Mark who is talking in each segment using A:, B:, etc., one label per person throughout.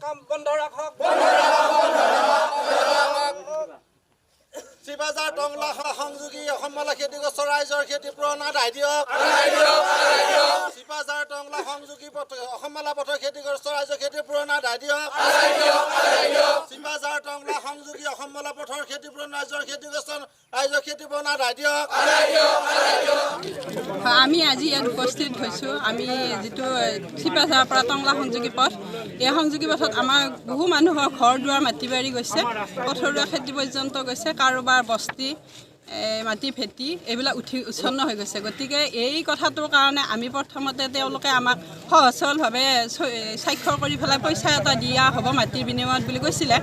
A: কাম বন্ধ ৰাখক।
B: চিপাঝাৰ টংলা সংযোগী অসমমালা ক্ষতিগ্ৰস্ত ৰাইজৰ ক্ষতিপূৰণ আদায় দিয়ক। চিপাঝাৰ টংলা সংযোগী পথ অসমমালা পথৰ ক্ষতিগ্ৰস্ত ৰাইজৰ ক্ষতিপূৰণ আদায় দিয়ক। চিপাঝাৰ টংলা সংযোগী অসমমালা পথৰ ক্ষতিপূৰণ ৰাইজৰ ক্ষতিগ্ৰস্ত ৰাইজৰ ক্ষতিপূৰণ আদায় দিয়ক।
C: হয়, আমি আজি ইয়াত উপস্থিত হৈছোঁ। আমি যিটো চিপাঝাৰৰ পৰা টংলা সংযোগী পথ, এই সংযোগী পথত আমাৰ বহু মানুহৰ ঘৰ দুৱাৰ, মাটি বাৰী গৈছে, পথৰুৱা খেতি পৰ্যন্ত গৈছে, কাৰোবাৰ বস্তি, মাটি ভেটি এইবিলাক উঠি উচ্ছন্ন হৈ গৈছে। গতিকে এই কথাটোৰ কাৰণে আমি প্ৰথমতে তেওঁলোকে আমাক সহজ সৰলভাৱে স্বাক্ষৰ কৰি পেলাই পইচা এটা দিয়া হ'ব মাটিৰ বিনিময়ত বুলি কৈছিলে।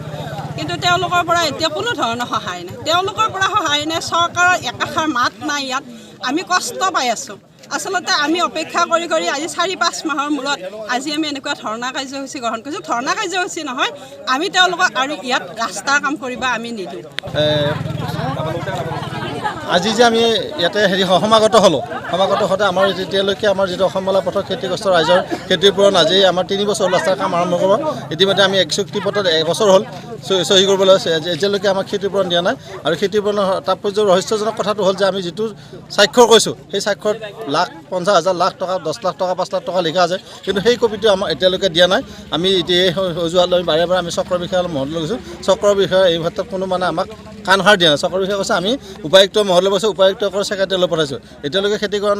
C: কিন্তু তেওঁলোকৰ পৰা এতিয়া কোনো ধৰণৰ সহায় নাই। তেওঁলোকৰ পৰা সহায় নাই, চৰকাৰৰ একাষাৰ মাত নাই। ইয়াত আমি কষ্ট পাই আছোঁ। আচলতে আমি অপেক্ষা কৰি কৰি আজি 4-5 মাহৰ মূৰত আজি আমি এনেকুৱা ধৰ্ণা কাৰ্যসূচী গ্ৰহণ কৰিছোঁ। ধৰ্ণা কাৰ্যসূচী নহয়, আমি তেওঁলোকক আৰু ইয়াত ৰাস্তাৰ কাম কৰিব আমি নিদিওঁ।
B: আজি যে আমি ইয়াতে হেৰি সমাগত হ'লোঁ, সমাগত হওঁতে আমাৰ যেতিয়ালৈকে আমাৰ যিটো অসমমালা পথৰ ক্ষতিগ্ৰস্ত ৰাইজৰ ক্ষতিপূৰণ, আজি আমাৰ 3 বছৰ হ'ল ৰাস্তাৰ কাম আৰম্ভ কৰিব। ইতিমধ্যে আমি এক চুক্তি পত্ৰত এবছৰ হ'ল চহী কৰিবলৈ হৈছে। এতিয়ালৈকে আমাক ক্ষতিপূৰণ দিয়া নাই। আৰু ক্ষতিপূৰণৰ তাৎপৰ্য ৰহস্যজনক কথাটো হ'ল যে আমি যিটো স্বাক্ষৰ কৰিছোঁ, সেই স্বাক্ষৰত লাখ 50,000, লাখ টকা, 10 লাখ টকা, 5 লাখ টকা লিখা আছে, কিন্তু সেই কপিটো আমাক এতিয়ালৈকে দিয়া নাই। আমি এতিয়া এই অজুহাত লৈ বাৰে বাৰে আমি চক্ৰ বিষয়াৰ মহললৈ গৈছোঁ। চক্ৰ বিষয়া এই ক্ষেত্ৰত কোনো মানে আমাক কাণসাৰ দিয়া নাই। চক্ৰ বিষয়াই কৈছে, আমি উপায়ুক্ত মহললৈ গৈছোঁ, উপায়ুক্ত ছেক্ৰেটাৰীলৈ পঠাইছোঁ, এতিয়ালৈকে ক্ষতিপূৰণ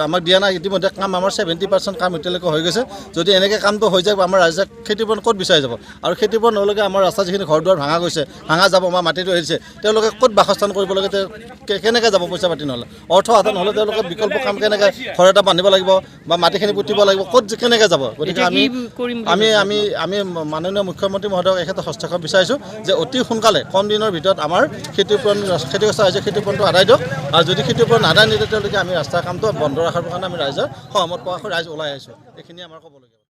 B: আমাক দিয়া নাই। ইতিমধ্যে কাম আমাৰ 70% কাম এতিয়ালৈকে হৈ গৈছে। যদি এনেকৈ কামটো হৈ যায়, আমাৰ ৰাইজে ক্ষতিপূৰণ ক'ত বিচাৰি যাব? আৰু ক্ষতিপূৰণ নহ'লেকে আমাৰ ৰাস্তা যিখিনি ঘৰ দুৱাৰ ভাঙা গৈছে, ভাঙা যাব বা মাটিটো এৰিছে, তেওঁলোকে ক'ত বাসস্থান কৰিব লাগে? কেনেকৈ যাব? পইচা পাতি নহ'লে, অৰ্থ আদায় নহ'লে তেওঁলোকে বিকল্প কাম কেনেকৈ, ঘৰ এটা বান্ধিব লাগিব বা মাটিখিনি পুতিব লাগিব, ক'ত কেনেকৈ যাব? গতিকে আমি আমি আমি আমি মাননীয় মুখ্যমন্ত্ৰী মহোদয়ক এই ক্ষেত্ৰত হস্তক্ষেপ বিচাৰিছোঁ যে অতি সোনকালে কম দিনৰ ভিতৰত আমাৰ ক্ষতিপূৰণ, ক্ষতিগ্ৰস্ত ৰাইজৰ ক্ষতিপূৰণটো আদায় দিয়ক। আৰু যদি ক্ষতিপূৰণ আদায় নিদিয়ে, তেওঁলোকে আমি ৰাস্তাৰ কামটো বন্ধ ৰখাৰ কাৰণে আমি ৰাইজৰ সহমত প্ৰকাশ কৰি ৰাইজ ওলাই আহিছোঁ। এইখিনি আমাৰ ক'বলগীয়া।